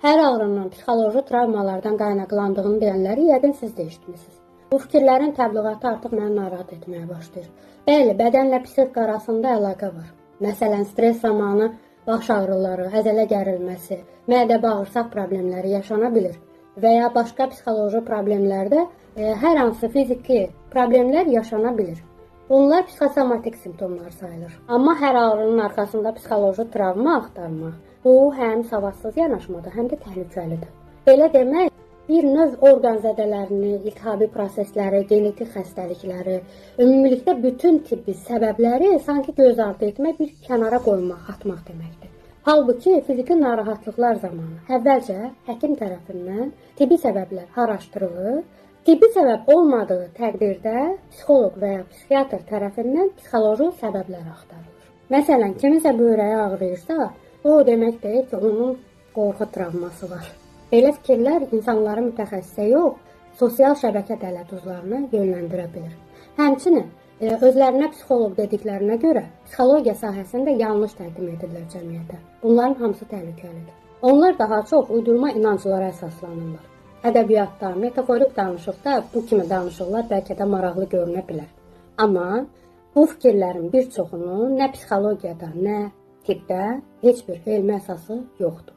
Hər ağrının psixoloji travmalardan qaynaqlandığını deyənləri yəqin siz də eşitmisiniz. Bu fikirlərin təbliğatı artıq məni narahat etməyə başlayır. Bəli, bədənlə psixika arasında əlaqə var. Məsələn, stres zamanı baş ağrıları, əzələ gərilməsi, mədə-bağırsaq problemləri yaşana bilir və ya başqa psixoloji problemlərdə hər hansı fiziki problemlər yaşana bilir. Bunlar psixosomatik simptomlar sayılır. Amma hər ağrının arxasında psixoloji travma axtarmaq, bu həm savadsız yanaşmadır, həm də təhlükəlidir. Belə demək, bir növ orqan zədələrini, iltihabi prosesləri, genetik xəstəlikləri, ümumilikdə bütün tibbi səbəbləri sanki göz ardı etmək, bir kənara qoymaq, atmaq deməkdir. Halbuki fiziki narahatlıqlar zamanı əvvəlcə həkim tərəfindən tibbi səbəblər araşdırılır. Tibbi səbəb olmadığı təqdirdə psixoloq və ya psixiatr tərəfindən psixoloji səbəblər axtarılır. Məsələn, kiminsə böyrəyi ağrıyırsa, o demək deyil ki, onun qorxu travması var. Belə fikirlər insanları mütəxəssisə yox, sosial şəbəkə dələduzlarına yönləndirə bilir. Həmçinin özlərinə psixoloq dediklərinə görə psixologiya sahəsində yanlış təqdim edirlər cəmiyyətə. Bunların hamısı təhlükəlidir. Onlar daha çox uydurma inanclara əsaslanırlar. Ədəbiyyatda, metaforik danışıqda bu kimi danışıqlar bəlkə də maraqlı görünə bilər. Amma bu fikirlərin bir çoxunun nə psixologiyada, nə tibbdə heç bir elmi əsası yoxdur.